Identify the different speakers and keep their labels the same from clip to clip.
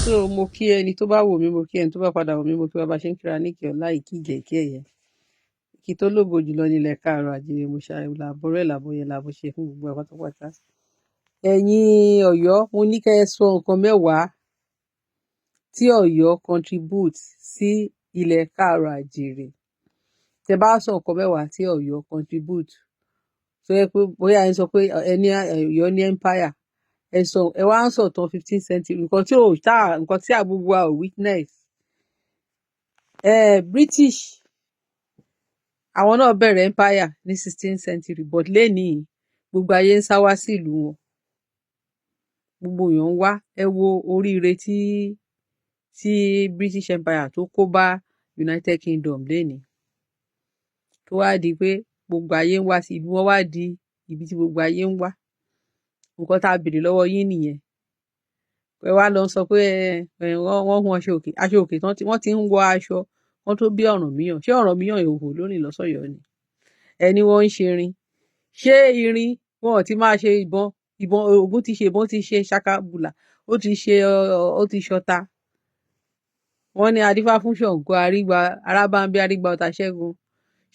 Speaker 1: So mo kí ẹni tó bá wò mí, mo kí ẹni tó bá padà wò mí, mo kí wa bá ṣe ń kíra ní kí ọlá, ìkí ìgẹ̀, ìkí ẹ̀yẹ. Kí tó lógo jùlọ nílẹ̀ káàárọ̀ àjíire, mo ṣe làbọ̀rẹ́ làbọ̀yẹ làbọ̀ ṣe fún gbogbo wa pátápátá. Ẹ̀yin Ọ̀yọ́, mo ní kẹ́ ẹ sọ nǹkan 10 tí Ọ̀yọ́ contribute sí ilẹ̀ káàárọ̀ àjíire. Tẹ bá sọ nǹkan 10 tí Ọ̀yọ́ contribute, tó yẹ pé bóyá ẹ sọ pé ẹni Ọ̀yọ́ ní empire, ẹ sọ, ẹ wá ń sọ̀tàn 15th century, nǹkan tí ò tá, nǹkan tí gbogbo wa ò witness. British, àwọn náà bẹ̀rẹ̀ empire ní 16th century, but lénìí gbogbo ayé ń sá wá sí ìlú wọn, gbogbo èèyàn ń wá. Ẹ wo oríire tí British Empire tó kó bá United Kingdom lénìí, tó wá di pé gbogbo ayé ń wá sí ìlú wọn, wá di ibi tí gbogbo ayé ń wá. Nǹkan tá a béèrè lọ́wọ́ yín nìyẹn. Ẹ wá lọ sọ pé wọ́n hun aṣọ òkè, aṣọ òkè tán, wọ́n ti ń wọ aṣọ wọ́n tó bí Ọ̀rànmíyàn. Ṣé Ọ̀rànmíyàn ìhòòhò lónìí lọ́sọ̀yọ́ ni? Ẹni wọ́n ń ṣe irin, ṣé irin wọn ò ti máa ṣe ìbọn? Ìbọn Ògún ti ṣe ìbọn, ti ṣe ṣakabùlà, ó ti ṣe, ó ti ṣọta. Wọ́n ní adífá fún Ṣàngó arígbá arábáńbí arígbá ọ̀tá ṣẹ́gun.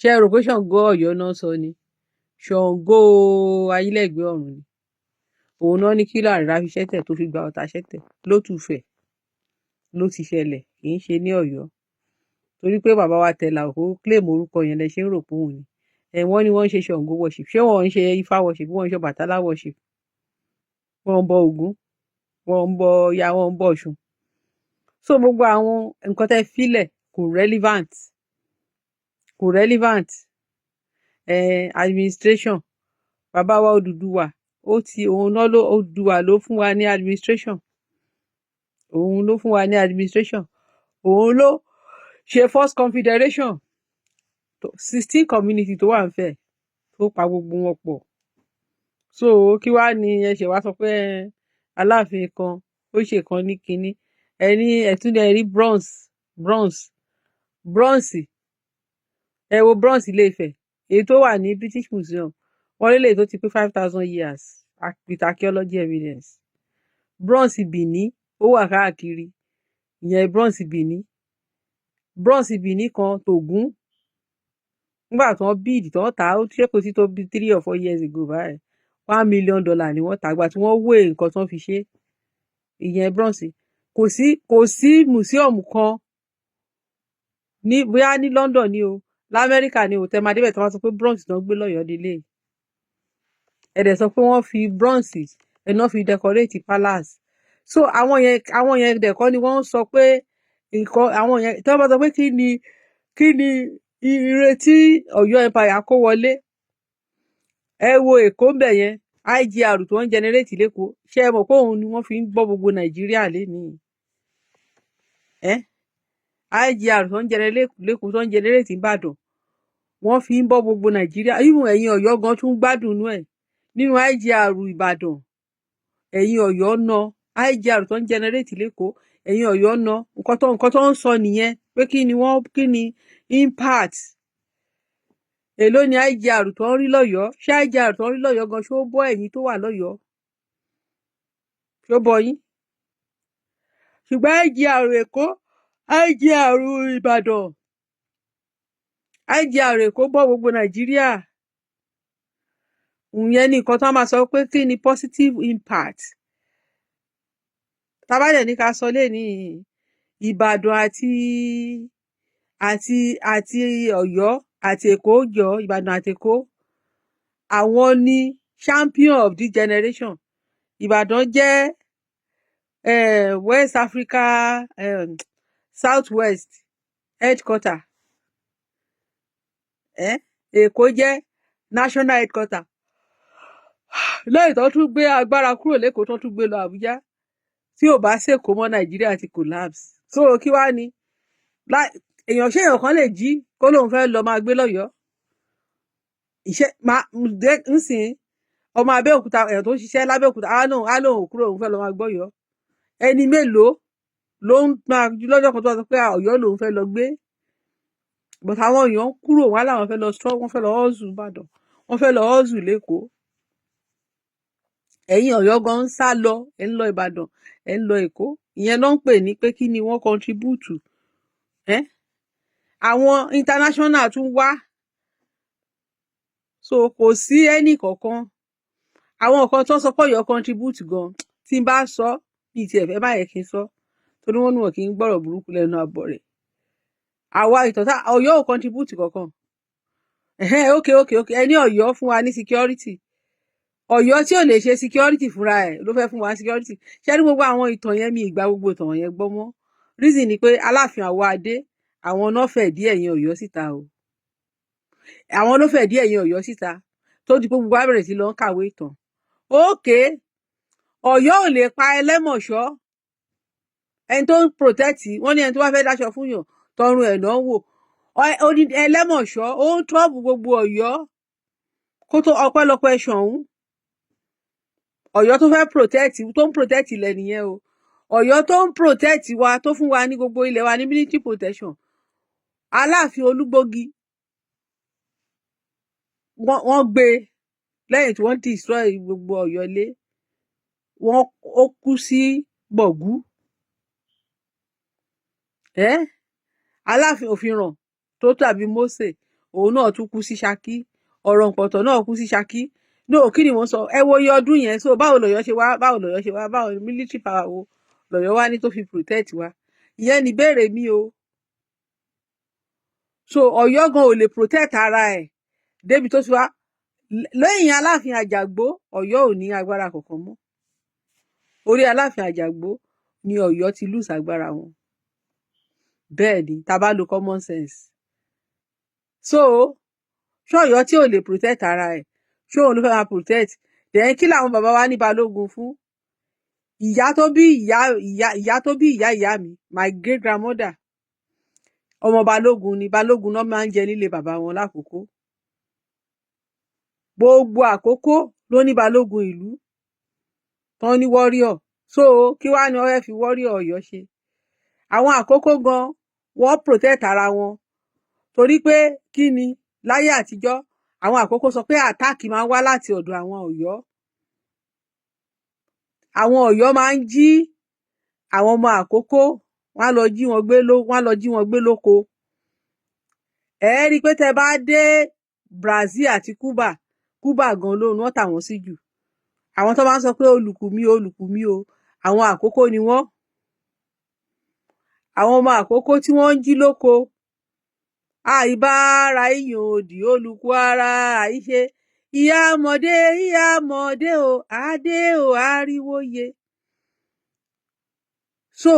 Speaker 1: Ṣé ẹ rò pé Ṣàngó Ọ̀yọ́ náà sọ ni? Ṣàngó ayílẹ̀gbẹ́ ọ̀run ni. Òun náà ní kí làrá fi ṣẹ́tẹ̀ tó fi gba ọ̀tá ṣẹ́tẹ̀ lótùfẹ̀ ló ti ṣẹlẹ̀, kì í ṣe ní Ọ̀yọ́, torí pé bàbá wa Tẹ̀là kó claim orúkọ yẹn lẹ ṣe ń rò pé òun ni. Ẹ wọ́n ní wọ́n ń ṣe Ṣàngó worship, ṣé wọ́n ń ṣe Ifá worship, wọ́n ń ṣe Ọbàtálá worship, wọ́n ń bọ Ògún, wọ́n ń bọ Ọya, wọ́n ń bọ Ọ̀ṣun? So gbogbo àwọn nǹkan tẹ́ filẹ̀ kò relevant, kò relevant. Administration, bàbá wa Odùduwà, ó ti òun náà ló, Odùduwà ló fún wa ní administration, òun ló fún wa ní administration, òun ló ṣe first confederation, 16 community tó wà nífẹ̀, tó pa gbogbo wọn pọ̀. So kí wàá ní ẹ ṣe wá sọ pé Aláàfin kan ó ṣe kan ní kinní, ẹni ẹtúndẹ rí bronze, bronze, bronze. Ẹ wo bronze Ilé-Ifẹ̀, èyí tó wà ní British Museum, wọ́n lélẹ̀ tó ti pé 5,000 years with archaeology evidence. Bronze Benin, ó wà káàkiri. Ìyẹn bronze Benin, bronze Benin kan tògún nígbà tí wọ́n bid tí wọ́n tà á, ó ṣe kò sí tó bí 3 or 4 years ago báyìí, $1 million ni wọ́n tà á gbà tí wọ́n wé nǹkan tí wọ́n fi ṣe. Ìyẹn bronze, kò sí museum kan ní, bóyá ní London ni o, lamẹ́ríkà ni o, tẹ́ máa débẹ̀ tí wọ́n sọ pé bronze tí wọ́n gbé lọ́yọ̀ọ́ délé. Ẹ dẹ̀ sọ pé wọ́n fi bronze ẹ̀ náà fi decorate palace. So àwọn yẹn dẹ̀ kọ́ ni wọ́n ń sọ pé nǹkan àwọn yẹn tí wọ́n bá sọ pé kí ni ire tí Ọ̀yọ́ empire kó wọlé. Ẹ wo Èkó ń bẹ̀ yẹn, IGR tó ń generate l'Ékòó, ṣé ẹ mọ̀ pé òun ni wọ́n fi ń gbọ́ gbogbo Nàìjíríà lénìí? Ẹ IGR tó ń generate l'Ékòó, tó ń generate n'Ìbàdàn, wọ́n fi ń bọ́ gbogbo Nàìjíríà. Even ẹ̀yin Ọ̀yọ́ gan tún gbádùn inú ẹ̀ nínú IGR Ìbàdàn. Ẹ̀yin Ọ̀yọ́ ná IGR tó ń generate l'Ékòó, ẹ̀yin Ọ̀yọ́ ná. Nǹkan tó ń sọ nìyẹn pé kí ni wọ́n, kí ni impact, èló ni IGR tó ń rí lọ́yọ̀ọ́? Ṣé IGR tó ń rí lọ́yọ̀ọ́ gan, ṣó bọ́ ẹ̀yin tó wà lọ́yọ̀ọ́? Ṣó bọ́ yín? Ṣùgbọ́n IGR Èkó, IGR Ìbàdàn, IGR Èkó bọ́ gbogbo Nàìjíríà. Ìyẹn ni nǹkan tó máa sọ pé kí ni positive impact. Tá bá dẹ̀ ní ká sọ lénìí, Ìbàdàn àti Ọ̀yọ́ àti Èkó jọ, Ìbàdàn àti Èkó, àwọn ní champion of this generation. Ìbàdàn jẹ́ West Africa, South West headquarter, Èkó jẹ́ national headquarter. Lẹ́yìn tó tún gbé agbára kúrò l'Ékòó, tó tún gbé lọ Àbújá, tí ò bá sèkó mọ́, Nàìjíríà ti collapse. So kí wàá ní èèyàn, ṣé èèyàn kan lè jí kó lóun fẹ́ lọ máa gbé lọ́yọ̀ọ́? Iṣẹ́ máa ń sìn ọmọ Abẹ́òkúta, èèyàn tó ń ṣiṣẹ́ lábẹ́òkúta, á lóun ò kúrò, òun fẹ́ lọ máa gbọ́yọ̀ọ́. Ẹni mélòó ló ń máa lọ́jọ́ kan tó wá sọ pé Ọ̀yọ́ lòun fẹ́ lọ gbé? But àwọn èèyàn kúrò, wọn láwọn fẹ́ lọ struggle, wọ́n fẹ́ lọ hustle Ìbàdàn, wọ́n fẹ́ lọ hustle l'Ékòó. Ẹ̀yin Ọ̀yọ́ gan ń sá lọ, ẹ̀ ń lọ Ìbàdàn, ẹ̀ ń lọ Èkó. Ìyẹn ló ń pè ní pé kí ni wọ́n contribute ẹ́. Àwọn international tún wá, so kò sí ẹnì kọ̀ọ̀kan. Àwọn kan tó sọ pé Ọ̀yọ́ contribute gan, tí n bá sọ bí tiẹ̀ fẹ́ báyẹn kí n sọ, torí wọ́n ní wọn kì í gbọ́rọ̀ burúkú lẹ́nu àbọ̀ rẹ̀. Àwa ìtàn tá Ọ̀yọ́ ò contribute kankan. Ẹ̀hẹ́n, ok, ẹni Ọ̀yọ́ fún wa ní security. Ọ̀yọ́ tí ò lè ṣe security fúnra ẹ̀ ló fẹ́ fún wa security. Ṣé ní gbogbo àwọn ìtàn yẹn, mi ìgbà gbogbo ìtàn yẹn gbọ́ mọ́. Reason ni pé Aláàfin Àwọ̀adé, àwọn náà fẹ̀ díẹ̀ yẹn Ọ̀yọ́ síta o. Àwọn ló fẹ̀ díẹ̀ yẹn Ọ̀yọ́ síta, tó di pé gbogbo wa bẹ̀rẹ̀ sí lọ ń kàwé ìtàn. Okay, Ọ̀yọ́ ò lè pa Ẹlẹ́mọ̀ṣọ́, ẹni tó ń protect. Wọ́n ní ẹni tó bá fẹ́ dáṣọ fún yàn, tọrùn ẹ̀ náà wò. Ẹlẹ́mọ̀ṣọ́, ó ń trouble gbogbo Ọ̀yọ́ kó tó ọpẹ́lọpẹ́ Ṣọ̀ún. Ọ̀yọ́ tó fẹ́ protect, tó ń protect ilẹ̀ nìyẹn o. Ọ̀yọ́ tó ń protect wa, tó fún wa ní gbogbo ilẹ̀ wa ní military protection. Aláàfin Olúgbógi, wọ́n gbé lẹ́yìn tí wọ́n destroy gbogbo Ọ̀yọ́ lé wọ́n, ó kú sí Gbọ̀gú. Ẹ́ Aláàfin Òfìràn tó tàbí Mósè, òun náà tún kú sí Ṣakí. Ọ̀rọ̀ǹpọ̀tọ̀ náà kú sí Ṣakí. No, kí ni wọ́n sọ? Ẹ wo iye ọdún yẹn. So báwo lọ̀yọ́ ṣe wá, báwo lọ̀yọ́ ṣe wá, báwo military power wo lọ̀yọ́ wá ní tó fi protect wa? Ìyẹn ni ìbéèrè mi o. So Ọ̀yọ́ gan ò lè protect ara ẹ̀ débi tó ti wá lẹ́yìn Aláàfin Àjàgbó. Ọ̀yọ́ ò ní agbára kankan mọ́. Orí Aláàfin Àjàgbó ni Ọ̀yọ́ ti lose agbára wọn. Bẹ́ẹ̀ ni, tá a bá lo common sense. So ṣé Ọ̀yọ́ tí ò lè protect ara ẹ̀, ṣé òun ló fẹ́ máa protect? Then kí làwọn bàbá wa ní balógun fún? Ìyá tó bí ìyá ìyá ìyá tó bí ìyá ìyá mi, my great grandmother, ọmọ balógun ni. Balógun náà máa ń jẹ nílé bàbá wọn lákòókò. Gbogbo Àkókò ló ní balógun ìlú tán ní warrior. So kí wàá ní wọ́n fẹ́ fi warrior Ọ̀yọ́ ṣe? Àwọn Àkókò gan, wọ́n protect ara wọn, torí pé kí ni, láyé àtijọ́, àwọn Àkókò sọ pé attack máa ń wá láti ọ̀dọ̀ àwọn Ọ̀yọ́. Àwọn Ọ̀yọ́ máa ń jí àwọn ọmọ Àkókò, wọ́n á lọ jí wọn gbé ló, wọ́n á lọ jí wọn gbé lóko. Ẹ rí i pé tẹ́ bá dé Brazil àti Cuba, Cuba gan ló wọ́n tà wọ́n sí jù. Àwọn tó máa ń sọ pé olùkù mi, olùkù mi o, àwọn Àkókò ni wọ́n. Àwọn ọmọ Àkókò tí wọ́n ń jí lóko, àìbára iyùn òdì, olùkù ara àìṣe ìyá mọ̀dé, ìyá mọ̀dé o, adé o, ariwo ye. So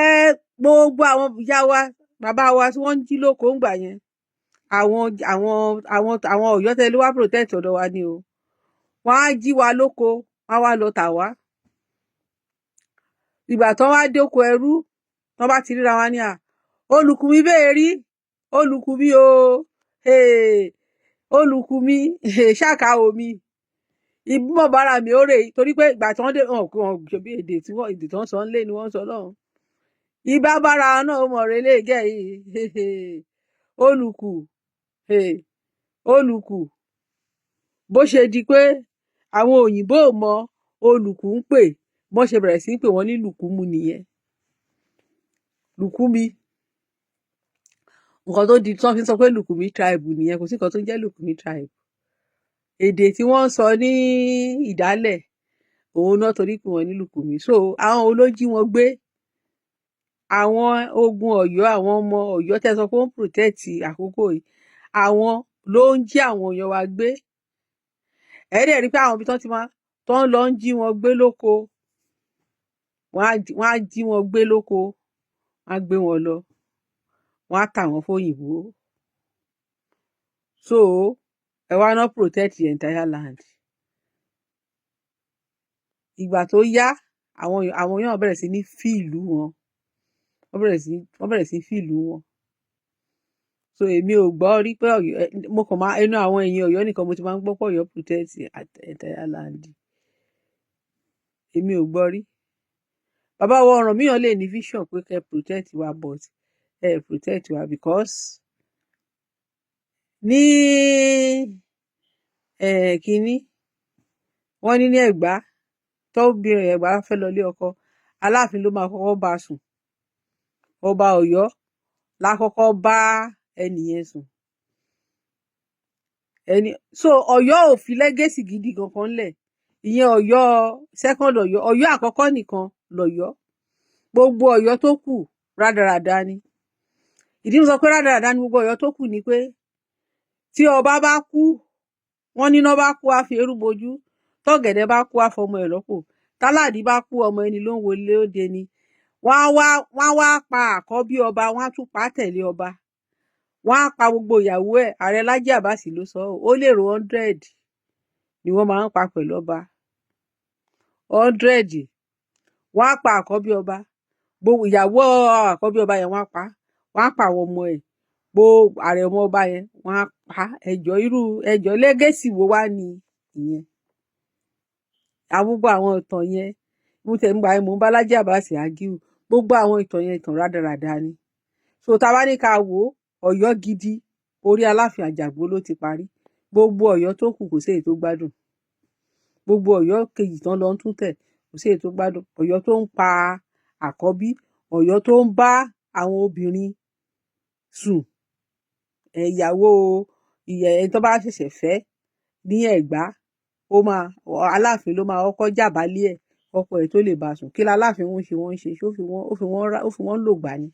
Speaker 1: ẹ gbogbo àwọn ìyá wa, bàbá wa tí wọ́n ń jí lóko ńgbà yẹn, àwọn Ọ̀yọ́ tẹ́lẹ̀ wá protect ọ̀dọ̀ wa ni o. Wọ́n á jí wa lóko, wọ́n á wá lọ tà wá. Ìgbà tán wá dóko ẹrú, tán bá ti ríra wa ní à olùkù mi bẹ́ẹ̀ rí olùkù mi o, olùkù mi ṣáka omi ìbímọ bára mi ó rè, torí pé ìgbà tí wọ́n dé, wọn kò ṣe bí èdè tí wọ́n, èdè tí wọ́n sọ ń lé ni wọ́n sọ lọ́hùn. Ibà bára náà ó mọ̀ relé gẹ̀ yìí, olùkù, olùkù. Bó ṣe di pé àwọn òyìnbó ò mọ olùkù ń pè, bọ́n ṣe bẹ̀rẹ̀ sí í pè wọ́n ní lùkúmu nìyẹn, lùkúmi. Nǹkan tó di tí wọ́n fi ń sọ pé Lùkùmí tribe nìyẹn. Kò sí nǹkan tó ń jẹ́ Lùkùmí tribe. Èdè tí wọ́n ń sọ ní ìdálẹ̀ òun náà torí pé wọ́n ní Lùkùmí. So àwọn wo ló jí wọn gbé? Àwọn ogun Ọ̀yọ́, àwọn ọmọ Ọ̀yọ́ tẹ́ sọ pé ó ń protect àkókò yìí, àwọn ló ń jí àwọn èèyàn wa gbé. Ẹ dẹ̀ rí pé àwọn ibi tó ti máa tó ń lọ ń jí wọn gbé lóko, wọ́n á jí wọn gbé lóko, wọ́n á gbé wọn lọ, wọ́n á tà wọ́n fóyìnbó. So ẹ wá ná protect the entire land. Ìgbà tó yá, àwọn èèyàn bẹ̀rẹ̀ sí ní fí ìlú wọn, wọ́n bẹ̀rẹ̀ sí fí ìlú wọn. So èmi ò gbọ́ rí pé Ọ̀yọ́, mo kàn máa inú àwọn èèyàn Ọ̀yọ́ nìkan mo ti máa ń gbọ́ pé Ọ̀yọ́ protect entire land. Èmi ò gbọ́ rí. Bàbá wa Ọ̀rànmíyàn lè ní vision pé kẹ́ protect wa, but ẹ protect wa because ní Kínní wọ́n ní ní Ẹ̀gbá, tóbìnrin Ẹ̀gbá fẹ́ lọ ilé ọkọ, Aláàfin ló máa kọ́kọ́ bá sùn. Ọba Ọ̀yọ́ la kọ́kọ́ bá ẹnìyẹn sùn ẹni. So Ọ̀yọ́ ò fi legacy gidi kankan lẹ̀. Ìyẹn Ọ̀yọ́ second, Ọ̀yọ́, Ọ̀yọ́ àkọ́kọ́ nìkan lọ́yọ́. Gbogbo Ọ̀yọ́ tó kù, rádaràda ni. Ìdí mo sọ pé rádaràda ni gbogbo Ọ̀yọ́ tó kù ni pé tí ọba bá kú, wọ́n níná bá kú, á fi eérú bojú; tọ́gẹ̀dẹ̀ bá kú, á fọmọ ẹ̀ rọ́pò; táládì bá kú, ọmọ ẹni ló ń wọlé òde ni. Wọ́n á wá pa àkọ́bí ọba, wọ́n á tún pa á tẹ̀lé ọba, wọ́n á pa gbogbo ìyàwó ẹ̀. Ààrẹ Lájí Àbáàsì ló sọ ọ́. Ó lérò 100 ni wọ́n máa ń pa pẹ̀lú ọba. 100, wọ́n á pa àkọ́bí ọba, gbogbo ìyàwó àkọ́bí ọba yẹn wọ́n á pa, wọ́n á pa àwọn ọmọ ẹ̀, gbogbo ààrẹ ọmọ ọba yẹn wọ́n á pa. Ẹjọ́, irú ẹjọ́ legacy wo wá ní ìyẹn? Àwọn gbogbo àwọn ìtàn yẹn, mo tẹ̀ ń gbà mò ń bá Lájí Àbáàsì argue. Gbogbo àwọn ìtàn yẹn, ìtàn rádaràda ni. So tá a bá ní ká wò ó, Ọ̀yọ́ gidi, orí Aláàfin Àjàgbó ló ti parí. Gbogbo Ọ̀yọ́ tó kù, kò sí èyí tó gbádùn. Gbogbo Ọ̀yọ́ kejì tán lọ ń tún tẹ̀, kò sí èyí tó gbádùn. Ọ̀yọ́ tó ń pa àkọ́bí, Ọ̀yọ́ tó ń bá àwọn obìnrin sùn, ìyàwó ẹni tó bá ṣẹ̀ṣẹ̀ fẹ́ ní Ẹ̀gbá, ó máa, Aláàfin ló máa kọ́kọ́ jàbálẹ̀ ẹ̀, ọkọ ẹ̀ tó lè bá sùn. Kí láláàfin ń ṣe? Wọ́n ń ṣe, ṣé ó fi wọ́n lògbà ni?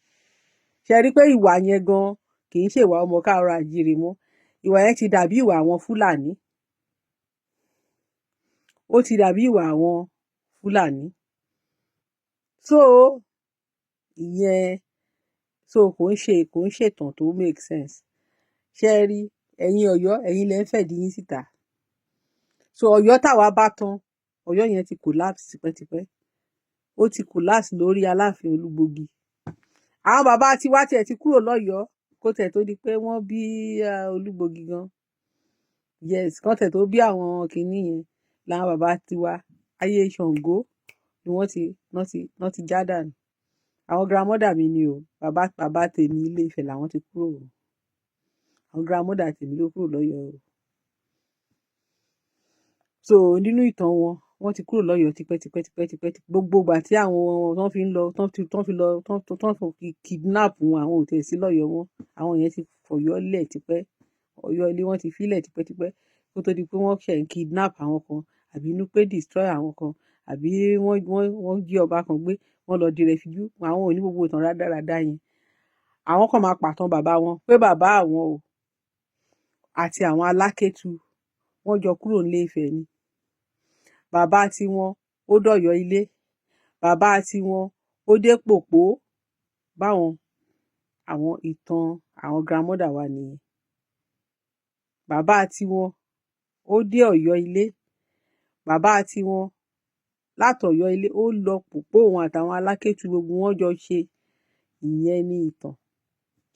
Speaker 1: Ṣe rí pé ìwà yẹn gan kì í ṣèwà ọmọ káàárọ̀ àjíire mọ́. Ìwà yẹn ti dàbí ìwà àwọn Fúlàní, ó ti dàbí ìwà àwọn Fúlàní. So ìyẹn, so kò ń ṣètàn tó make sense. Ṣe rí, ẹ̀yin Ọ̀yọ́, ẹ̀yin lẹ ń fẹ̀dí yín síta. So Ọ̀yọ́ táwa bá tán, Ọ̀yọ́ yẹn ti collapse tipẹ́tipẹ́. Ó ti collapse lórí Aláàfin Olúgbògi. Àwọn bàbá tiwa tiẹ̀ ti kúrò lọ́yọ̀ọ́ kó tẹ̀ tó di pé wọ́n bí Olúgbògi gan. Yes, kó tẹ̀ tó bí àwọn kinní yẹn làwọn bàbá tiwa, ayé Ṣàngó ni wọ́n ti já dànù. Àwọn grandmother mi ni o. Bàbá bàbá tèmi, Ilé Ifẹ̀ làwọn ti kúrò o. Àwọn grandmother tèmi ló kúrò lọ́yọ̀ọ́ o. So nínú ìtàn wọn, wọ́n ti kúrò lọ́yọ̀ọ́ tipẹ́tipẹ́ tipẹ́tipẹ́. Gbogbo ìgbà tí àwọn tán fi ń lọ, tán fi lọ, tán fi kidnap wọn, àwọn ò tẹ̀ sí lọ́yọ̀ọ́ wọn. Àwọn yẹn ti fọ̀yọ́ lẹ̀ tipẹ́. Ọ̀yọ́ ilé wọn ti fílẹ̀ tipẹ́tipẹ́ kó tó di pé wọ́n ṣẹ̀ ń kidnap àwọn kan, àbí inú pé destroy àwọn kan, àbí wọ́n jí ọba kan gbé, wọ́n lọ di refugee. Àwọn ò ní gbogbo ìtàn rádaràda yẹn. Àwọn kan máa pàtàn bàbá wọn pé bàbá àwọn o àti àwọn Alákétu, wọ́n jọ kúrò nílé Ifẹ̀ ni. Bàbá tiwọn ó dọ̀yọ́ ilé, bàbá tiwọn ó dé Pòpó. Báwọn àwọn ìtàn àwọn grandmother wa nìyẹn. Bàbá tiwọn ó dé Ọ̀yọ́ ilé, bàbá tiwọn látọ̀yọ́ ilé ó lọ Pòpó, òun àtàwọn Alákétu, gbogbo wọn jọ ṣe. Ìyẹn ní ìtàn.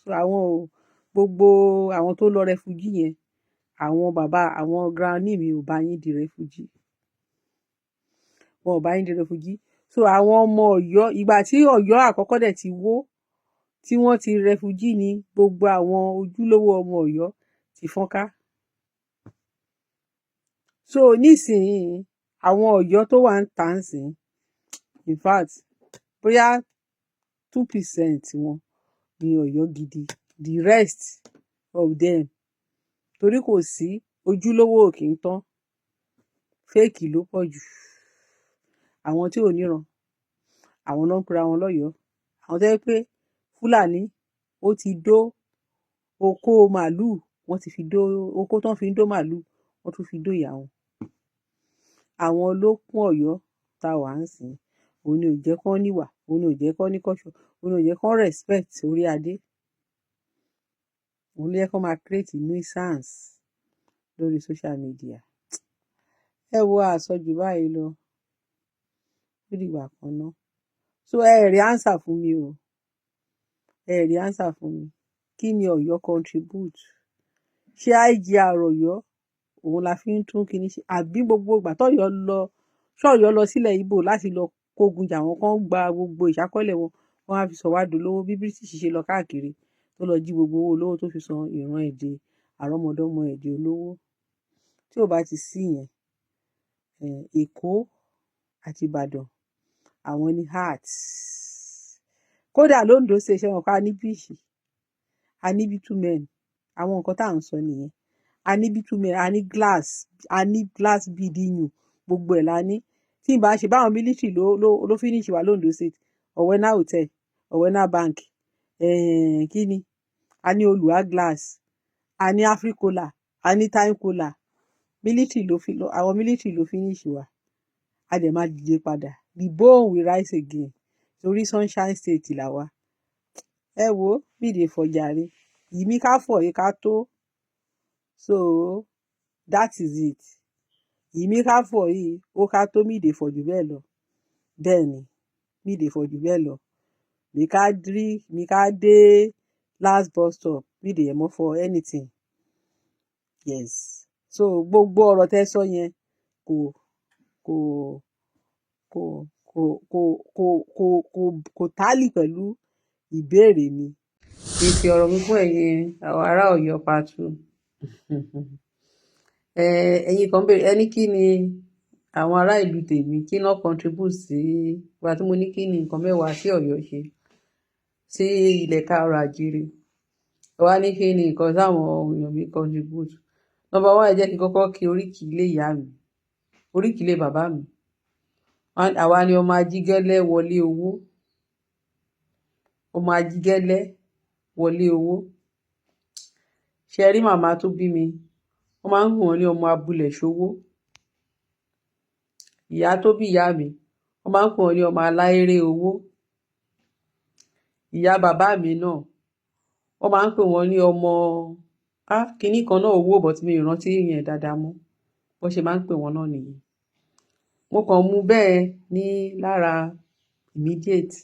Speaker 1: So àwọn ò, gbogbo àwọn tó lọ refugee yẹn, àwọn bàbá àwọn granny mi ò bá yín di refugee, wọn ò bá yín di refugee. So àwọn ọmọ Ọ̀yọ́, ìgbà tí Ọ̀yọ́ àkọ́kọ́ dẹ̀ ti wó, tí wọ́n ti refugee ní, gbogbo àwọn ojúlówó ọmọ Ọ̀yọ́ ti fọ́nká. So nísìnyí, àwọn Ọ̀yọ́ tó wà ń tà ń sìn, in fact, bóyá 2% wọn ní Ọ̀yọ́ gidi. The rest of them, torí kò sí ojúlówó, kì í tán, fake ló pọ̀ jù. Àwọn tí ò níran, àwọn ló ń pera wọn lọ́yọ̀ọ́. Àwọn tó jẹ́ pé Fúlàní ó ti dó okó màálùú, wọ́n ti fi dó okó tán, fi ń dó màálùú, wọ́n tún fi dó ìyá wọn. Àwọn ló kún Ọ̀yọ́ tá a wà ń sìn. Òun ni ò jẹ́ kán níwà, òun ni ò jẹ́ kán ní culture, òun ni ò jẹ́ kán respect orí adé, òun ló jẹ́ kán máa create nuisance lórí social media. Ẹ wo, àsọjù báyìí lọ. Ó dìgbà kan ná. So ẹ rí answer fún mi o, ẹ rí answer fún mi. Kí ni Ọ̀yọ́ contribute? Ṣé IGR Ọ̀yọ́ òun la fi ń tún kinní ṣe, àbí gbogbo ìgbà tọ́yọ́ lọ, ṣọ́yọ́ lọ sílẹ̀ Ìgbò láti lọ kógun jà wọ́n, kán gba gbogbo ìṣákọ́lẹ̀ wọn, wọ́n á fi sọ wá dolówó, bí British ṣe lọ káàkiri tó lọ jí gbogbo owó olówó tó fi sọ ìran èdè àrọ́mọdọ́mọ ẹ̀ di olówó? Tí ò bá ti sí yẹn, Èkó àti Ìbàdàn, àwọn ní art. Kódà l'Ondo State, ṣe wọn ká ní beach, a ní bitumen. Àwọn nǹkan tá à ń sọ nìyẹn. A ní bitumen, a ní glass, a ní glass bead, iyùn, gbogbo ẹ̀ la ní. Tí ì bá ṣe báwọn military ló finish wa l'Ondo State. Owena Hotel, Owena Bank, kí ni a ní? Olùwà Glass, a ní Africola, a ní Time Cola. Military ló fi, àwọn military ló finish wa. A dẹ̀ máa dìde padà. The bone will rise again, torí Sunshine State là wa. Ẹ wo bíde fọjàre yìí ká fọ̀ yìí ká tó. So that is it. Ìmí ká fọ̀ yìí ó ká tó mídè fọ̀ jù bẹ́ẹ̀ lọ. Bẹ́ẹ̀ ni, mídè fọ̀ jù bẹ́ẹ̀ lọ. Mi ká drí mi ká dé last bus stop, mídè yẹn mọ́ for anything. Yes, so gbogbo ọ̀rọ̀ tẹ́ sọ yẹn kò tally pẹ̀lú ìbéèrè mi. Èsì ọ̀rọ̀ mi fún ẹ̀yin àwọn ará Ọ̀yọ́ part two. Ẹ̀yin kan béèrè, ẹni kí ni àwọn ará ìlú tèmi, kí náà contribute sí ìgbà tí mo ní kí ni nǹkan 10 tí Ọ̀yọ́ ṣe sí ilẹ̀ káàárọ̀ àjíire. Ẹ wá ní kí ni nǹkan táwọn èèyàn mi contribute. Number one, ẹ jẹ́ kí n kọ́kọ́ kí oríkì ilé ìyá mi, oríkì ilé bàbá mi. Àwa ni ọmọ ajígẹ́lẹ́ wọlé owó, ọmọ ajígẹ́lẹ́ wọlé owó. Ṣe rí màmá tó bí mi, wọ́n máa ń pè wọ́n ní ọmọ abúlé ṣòwò. Ìyá tó bí ìyá mi, wọ́n máa ń pè wọ́n ní ọmọ aláéré owó. Ìyá bàbá mi náà, wọ́n máa ń pè wọ́n ní ọmọ kinní kan náà owó, but mi ò rántí yẹn dáadáa mọ́. Bó ṣe máa ń pè wọ́n náà nìyẹn. Mo kàn mú bẹ́ẹ̀ ní lára immediate.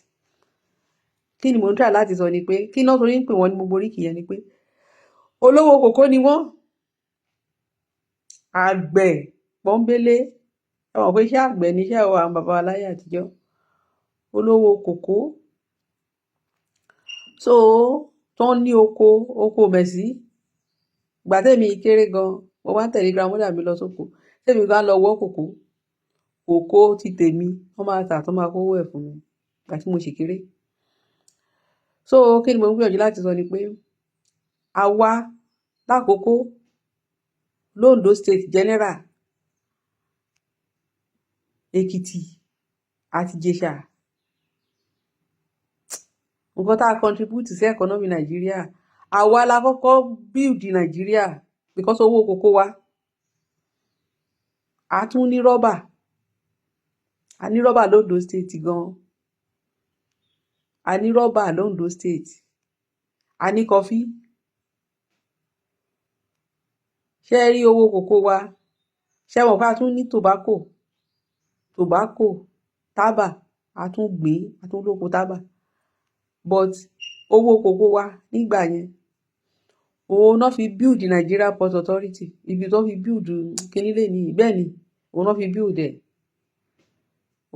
Speaker 1: Kí ni mò ń try láti sọ ni pé kí náà torí ń pè wọ́n ní gbogbo oríkì yẹn ni pé olówó kòkó ni wọ́n, àgbẹ̀ pọ́nbélé. Ẹ mọ̀ pé iṣẹ́ àgbẹ̀ ni iṣẹ́ àwọn bàbá wa láyé àtijọ́, olówó kòkó. So tó ń ní oko, oko mẹ̀sí. Ìgbà tẹ́mi kéré gan, mo máa ń tẹ̀lé grandmother mi lọ sóko. Tẹ́mi bá lọ wọ́ kòkó, kòkó ti tèmi, wọ́n máa tà tó máa kówó ẹ̀ fún mi ìgbà tí mo ṣì kéré. So kí ni mo ń gbìyànjú láti sọ ni pé àwa lákòókò l'Ondo State general, Èkìtì àti Ìjẹ̀ṣà, nǹkan tá a contribute sí economy Nàìjíríà, àwa la kọ́kọ́ build Nàìjíríà because owó kòkó wa. A tún ní rọ́bà, a ní rọ́bà l'Ondo State gan. A ní rọ́bà l'Ondo State, a ní coffee. Ṣé ẹ rí owó kòkó wa? Ṣé ẹ mọ̀ pé a tún ní tobacco, tobacco, tábà, a tún gbìn, a tún lóko tábà. But owó kòkó wa nígbà yẹn, òun náà fi build Nigeria Port Authority, ibi tó fi build kíní lè ní. Bẹ́ẹ̀ ni, òun náà fi build ẹ̀,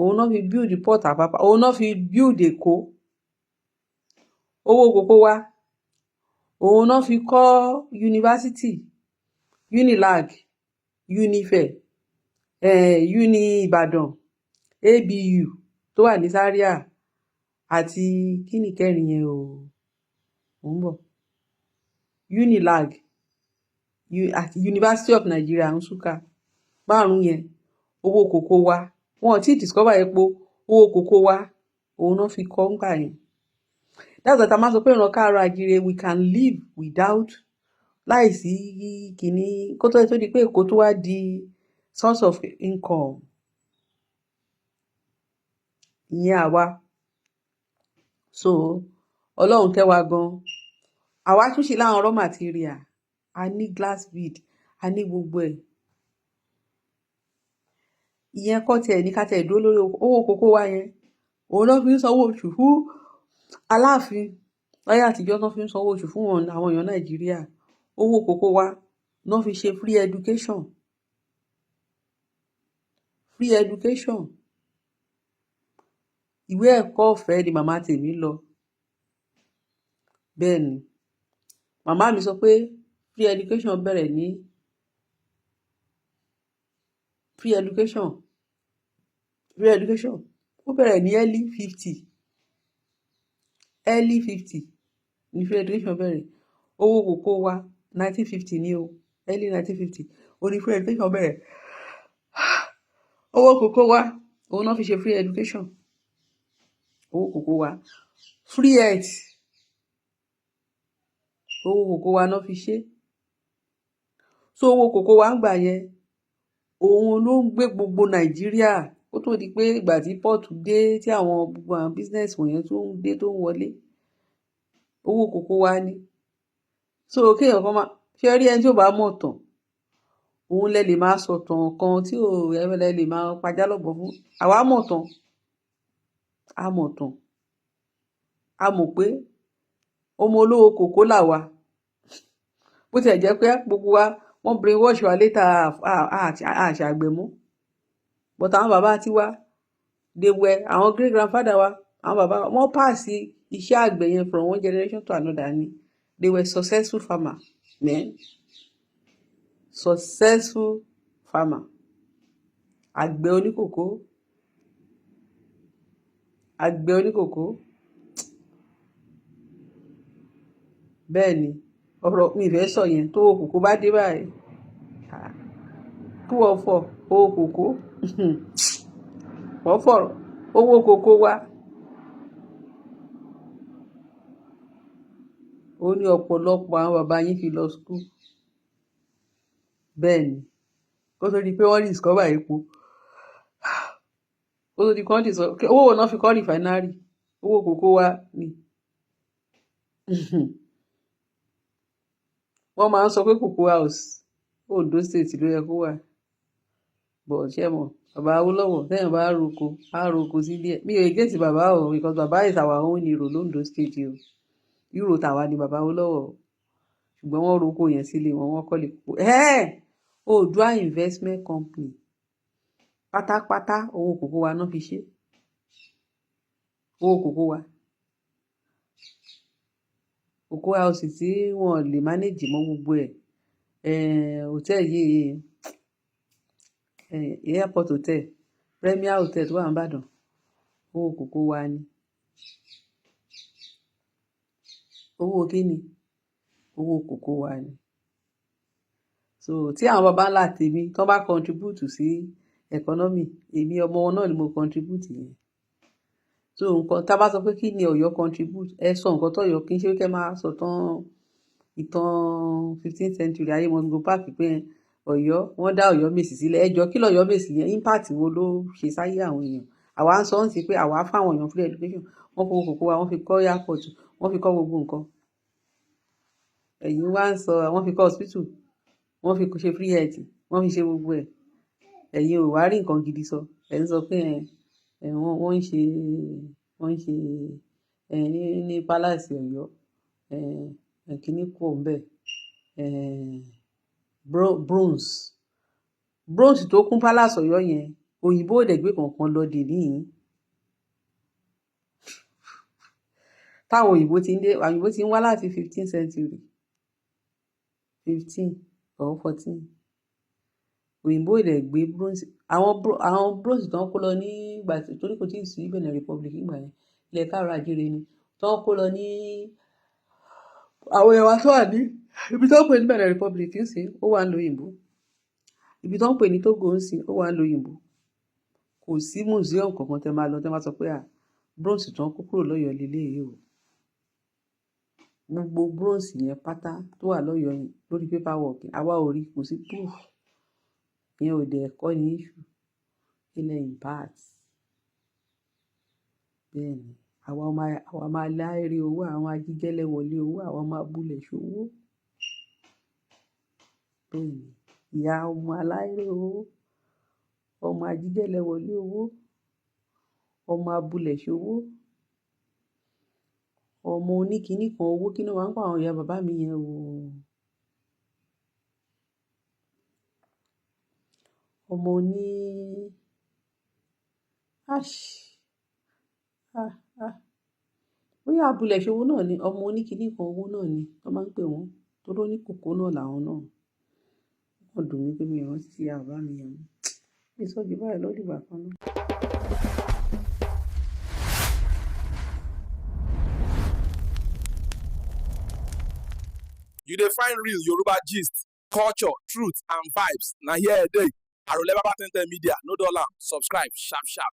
Speaker 1: òun náà fi build Port Apapa, òun náà fi build Èkó. Owó kòkó wa, òun náà fi kọ́ yunifásitì Unilag, Unife, Uni Ìbàdàn, ABU tó wà ní Zaria, àti kíni kẹrin yẹn o, mò ń bọ̀, Unilag àti University of Nigeria, Nsukka. Márùn yẹn, owó kòkó wa. Wọn ò tí ì discover epo. Owó kòkó wa, òun náà fi kọ́ ńgbà yẹn. That's why ta máa sọ pé ìran káàárọ̀ àjíire, we can live without, láìsí kìíní, kó tó di pé Èkó tó wá di source of income. Ìyẹn àwa. So Ọlọ́run kẹ́ wa gan. Àwa tún ṣe láwọn raw material, a ní glass bead, a ní gbogbo ẹ̀. Ìyẹn kọ́ tiẹ̀ ní ká tiẹ̀ dúró lórí owó kókó wa yẹn. Òun náà fi ń sanwó oṣù fún Aláàfin láyé àtijọ́, tó fi ń sanwó oṣù fún àwọn èèyàn Nàìjíríà. Owó kókó wa náà fi ṣe free education, free education. Ìwé ẹ̀kọ́ ọ̀fẹ́ ni màmá tèmi lọ. Bẹ́ẹ̀ ni, màmá mi sọ pé free education bẹ̀rẹ̀ ní Free education, free education ó bẹ̀rẹ̀ ní early 50, early 50 ní free education bẹ̀rẹ̀. Owó kòkó wa, 1950 ní o, early 1950 ó ní free education bẹ̀rẹ̀. Owó kòkó wa, òun náà fi ṣe free education. Owó kòkó wa, free health, owó kòkó wa náà fi ṣe. So owó kòkó wa ń gbà yẹn, òun ló ń gbé gbogbo Nàìjíríà, kó tó di pé ìgbà tí port dé, tí àwọn gbogbo àwọn business wọ̀nyẹn tó ń dé, tó ń wọlé, owó kòkó wa ni. So kéèyàn kan máa ṣe rí ẹni tí ò bá mọ̀ tán, òun lẹ lè máa sọ̀tàn kan tí ò lẹ lè máa pajá lọ́bọ̀ fún. Àwa mọ̀ tán, a mọ̀ tán, a mọ̀ pé ọmọ olówó kòkó làwa. Bó tiẹ̀ jẹ́ pé gbogbo wa, wọ́n brainwash wa later, àṣàgbẹ̀ mọ́, but àwọn bàbá tiwa, they were àwọn great grandfather wa, àwọn bàbá wa, wọ́n pass iṣẹ́ àgbẹ̀ yẹn from one generation to another ni. They were successful farmer, man, successful farmer, àgbẹ̀ oníkòkó, àgbẹ̀ oníkòkó. Bẹ́ẹ̀ ni ọ̀rọ̀ mi ìfẹ́ sọ yẹn. Tó owó kòkó bá dé báyìí, kí wọ́n fọ owó kòkó, wọ́n fọ̀rọ̀ owó kòkó wá. Ó ní ọ̀pọ̀lọpọ̀ àwọn bàbá yín fi lọ school. Bẹ́ẹ̀ ni, kó tó di pé wọ́n discover epo, kó tó di pé wọ́n discover owó wo náà fi kọ́ refinery, owó kòkó wa ni. Wọ́n máa ń sọ pé Cocoa House, Ondo State ló yẹ kó wà, but ṣé mọ̀, bàbá Awólọ́wọ̀, téèyàn bá roko, á roko sí díẹ̀. Mi ò against bàbá o, because bàbá is our own hero l'Ondo State o. Hero tàwa ni bàbá Awólọ́wọ̀ o, ṣùgbọ́n wọ́n roko yẹn sílé wọn, wọ́n kọ́lé kókó. Oòduà Investment Company pátápátá, owó kòkó wa náà fi ṣe. Owó kòkó wa, Cocoa House tí wọn lè manage mọ́ gbogbo ẹ̀, hotel yìí, airport hotel, Premier Hotel tó wà ní Ìbàdàn, owó kòkó wa ni. Owó kíni? Owó kòkó wa ni. So tí àwọn baba ńlá tèmi tó bá contribute sí economy, èmi ọmọ wọn náà ni mo contribute yẹn. So nǹkan tá a bá sọ pé kí ni Ọ̀yọ́ contribute, ẹ sọ nǹkan tó Ọ̀yọ́, kì í ṣe pé kẹ́ máa sọ tán ìtàn 15th century ayé Mungo Park pé Ọ̀yọ́, wọ́n dá Ọ̀yọ́ Mèsì sílẹ̀. Ẹ jọ, kí lọ̀yọ́ Mèsì yẹn, impact wo ló ṣe sáyé àwọn èèyàn? Àwa ń sọ ń sí pé àwa fáwọn èèyàn free education, wọ́n fowó kòkó wa, wọ́n fi kọ́ airport, wọ́n fi kọ́ gbogbo nǹkan. Ẹ̀yin wá ń sọ wọ́n fi kọ́ hospital, wọ́n fi ṣe free health, wọ́n fi ṣe gbogbo ẹ̀. Ẹ̀yin ò wá rí nǹkan gidi sọ. Ẹ̀ ń sọ pé ẹ̀ wọ́n ń ṣe ẹ̀ ní palace Ọ̀yọ́, ẹ̀ kíní kù ńbẹ̀, ẹ̀ bronze, bronze tó kún palace Ọ̀yọ́ yẹn, òyìnbó ò dẹ̀ gbé kankan lọ dè níyìn. Táwọn òyìnbó ti ń dé, òyìnbó ti ń wá láti 15th century, 15 or 14, òyìnbó ò dẹ̀ gbé bronze, àwọn bronze tó ń kó lọ nígbà torí kò tíì sí Benin Republic nígbà yẹn, ilẹ̀ káàárọ̀ àjíire ni tó ń kó lọ ní àwọn èèyàn wa tó wà ní ibi tó ń pè ní Benin Republic ń sìn, ó wà ń lo òyìnbó. Ibi tó ń pè ní Togo ń sìn, ó wà ń lo òyìnbó. Kò sí museum kankan tẹ́ máa lọ tẹ́ máa sọ pé à bronze tó ń kó kúrò lọ́yọ̀ọ́ leléyìí o. Gbogbo bronze yẹn pátá tó wà lọ́yọ̀ọ́ yẹn lórí paperwork, àwa ò rí, kò sí proof. Ìyẹn ò dẹ̀ kọ́ ní issue. Ilẹ̀ impact. Bẹ́ẹ̀ ni, àwa máa láìrí owó, àwọn ajígẹ́lẹ́ wọlé owó, àwa máa bulẹ̀ ṣòwò. Bẹ́ẹ̀ ni, ìyá ọmọ aláìrí owó, ọmọ ajígẹ́lẹ́ wọlé owó, ọmọ abulẹ̀ ṣòwò, ọmọ oníkiní kan owó, kí ni wọ́n máa ń pa àwọn ìyá bàbá mi yẹn o. Ọmọ oní ash, ah, ah. Bóyá abulẹ̀ ṣòwò náà ni, ọmọ oníkiní kan owó náà ni wọ́n máa ń pè wọ́n. Torí oní kòkó náà làwọn náà. Ó dùn mí pé mi ò rántí ìyá bàbá mi yẹn mọ́. Ìsọjí báyìí ló dìgbà kan náà.
Speaker 2: You dey find real Yoruba gist, culture, truth and vibes. Na here e dey. Arole Baba 1010 Media, no dull am. Subscribe sharp sharp.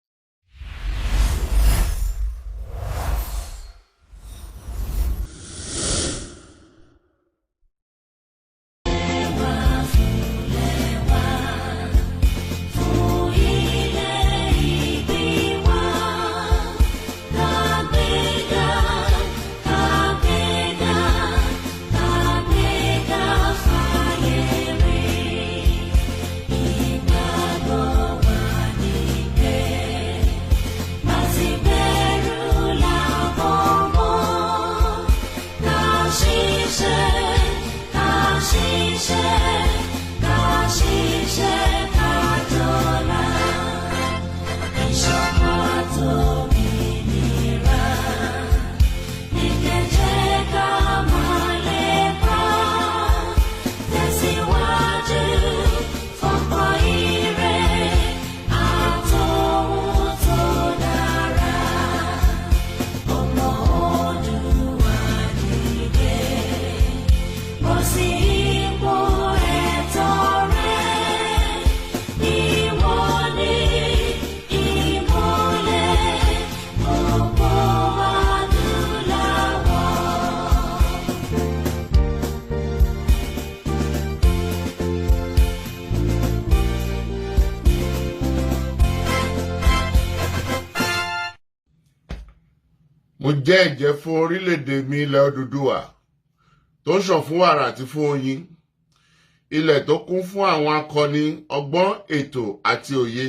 Speaker 3: Mo jẹ́ ẹ̀jẹ́ fún orílẹ̀-èdè mi, ilẹ̀ Odùduwà tó ń ṣàn fún wàrà àti fún oyin, ilẹ̀ tó kún fún àwọn akọni, ọgbọ́n, ètò àti òye.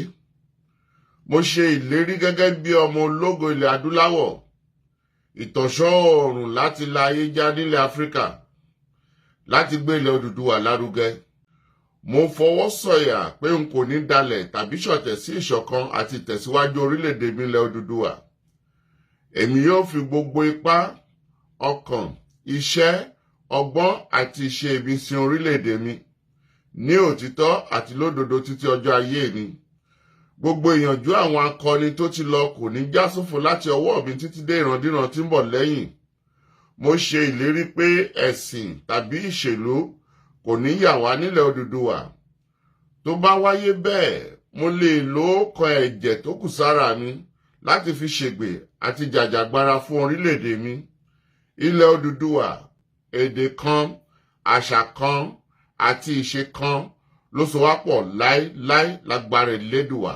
Speaker 3: Mo ṣe ìlérí gẹ́gẹ́ bí ọmọ ológo ilẹ̀ adúláwọ̀, ìtànṣán oòrùn láti la ayé já nílẹ̀ Áfíríkà, láti gbé ilẹ̀ Odùduwà lárugẹ. Mo fọwọ́ sọ̀yà pé n kò ní dalẹ̀ tàbí ṣọ̀tẹ̀ sí ìṣọ̀kan àti ìtẹ̀síwájú orílẹ̀-èdè mi, ilẹ̀ Odùduwà. Èmi yóò fi gbogbo ipá, ọkàn, iṣẹ́, ọgbọ́n àti ìṣe mi sin orílẹ̀-èdè mi ní òtítọ́ àti lódodo títí ọjọ́ ayé mi. Gbogbo ìyànjú àwọn akọni tó ti lọ kò ní já sófo láti ọwọ́ mi títí dé ìrandíran tí ń bọ̀ lẹ́yìn. Mo ṣe ìlérí pé ẹ̀sìn tàbí ìṣèlú kò ní yà wá nílẹ̀ Odùduwà. Tó bá wáyé bẹ́ẹ̀, mo lè lo kan ẹ̀jẹ̀ tó kù sára mi láti fi ṣègbè àti jàjàgbara fún orílẹ̀-èdè mi. Ilẹ̀ Odùduwà, èdè kan, àṣà kan àti ìṣe kan ló so wá pọ̀ láéláé lágbára Elédùwà.